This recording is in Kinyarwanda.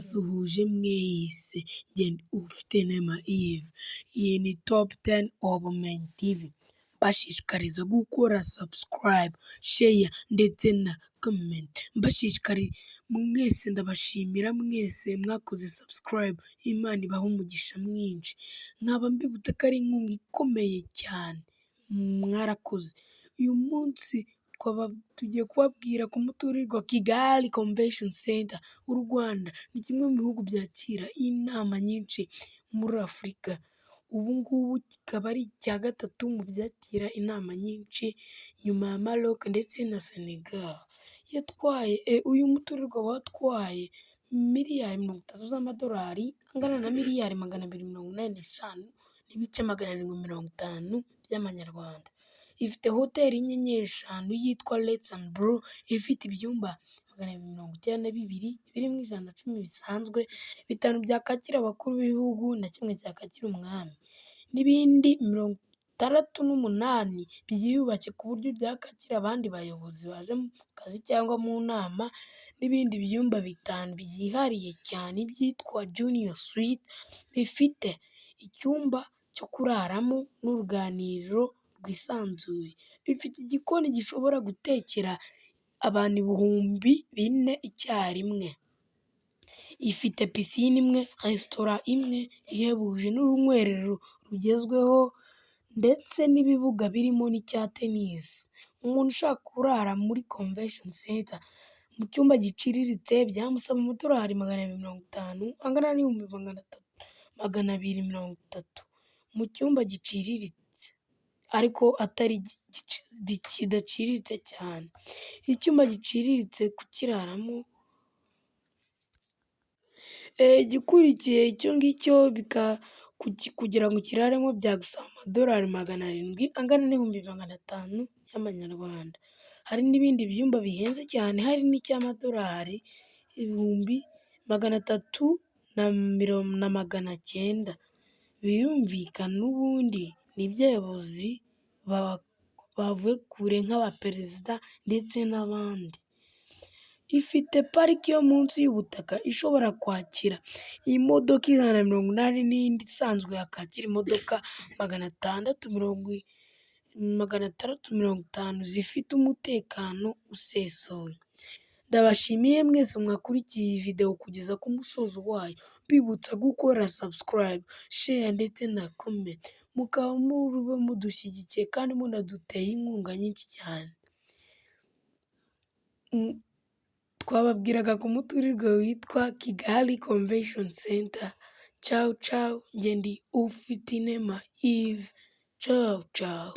Ndabasuhuje mwese, njye Ufitinema Yves, iyi ni Top 10 Ubumenyi TV, mbashishikariza gukora subscribe, share ndetse na comment, mbashishikariza mwese, ndabashimira mwese mwakoze subscribe, Imana ibahe umugisha mwinshi, nkaba mbibutsa ko ari inkunga ikomeye cyane, mwarakoze. Uyu munsi tugiye kubabwira ku muturirwa Kigali Convention Center. U Rwanda ni kimwe mu bihugu byakira inama nyinshi muri Afurika, ubu ngubu kikaba ari icya gatatu mu byakira inama nyinshi nyuma ya Maroc ndetse na Senegal. Yatwaye, uyu muturirwa watwaye miliyari 30 z'amadolari angana na miliyari 285 n'ibice 750 by'amanyarwanda. Ifite hoteli y'inyenyeri eshanu yitwa Radisson Blu, ifite ibyumba 292 birimo 110 bisanzwe, bitanu byakakira abakuru b'ibihugu na kimwe cyakakira umwami, n'ibindi 68 byiyubashye ku buryo byakakira abandi bayobozi baje mu kazi cyangwa mu nama, n'ibindi byumba bitanu byihariye cyane byitwa Junior Suite, bifite icyumba cyo kuraramo n'uruganiriro rwisanzuye. Ifite igikoni gishobora gutekera abantu 4000 icyarimwe. Ifite pisine imwe, resitora imwe ihebuje n'urunywero rugezweho ndetse n'ibibuga birimo n'icya tenisi. Umuntu ushaka kurara muri Convention Center mu cyumba giciriritse byamusaba amadolari 250 angana n'ibihumbi 300,230 mu cyumba giciriritse ariko atari kidaciriritse cyane. Icyumba giciriritse kukiraramo, igikurikiye icyo ngicyo, kugira ngo ukiraremo byagusaba amadolari 700 angana n'ibihumbi 500 y'amanyarwanda. Hari n'ibindi byumba bihenze cyane, hari n'icy'amadolari 300,900. Birumvikana n'ubundi ni iby'abayobozi bavuye kure nk'abaperezida ndetse n'abandi. Ifite pariki yo munsi y'ubutaka ishobora kwakira imodoka 180 n'indi isanzwe yakakira imodoka 650 zifite umutekano usesuye. Ndabashimiye mwese mwakurikiye iyi videwo kugeza ku musozo wayo, mbibutsa gukora subscribe, share ndetse na comment, mukaba muba mudushyigikiye kandi munaduteye inkunga nyinshi cyane. Twababwiraga ku muturirwa witwa Kigali Convention Center. Cawu cawu, njye ndi Ufitinema Yves, cawu cawu.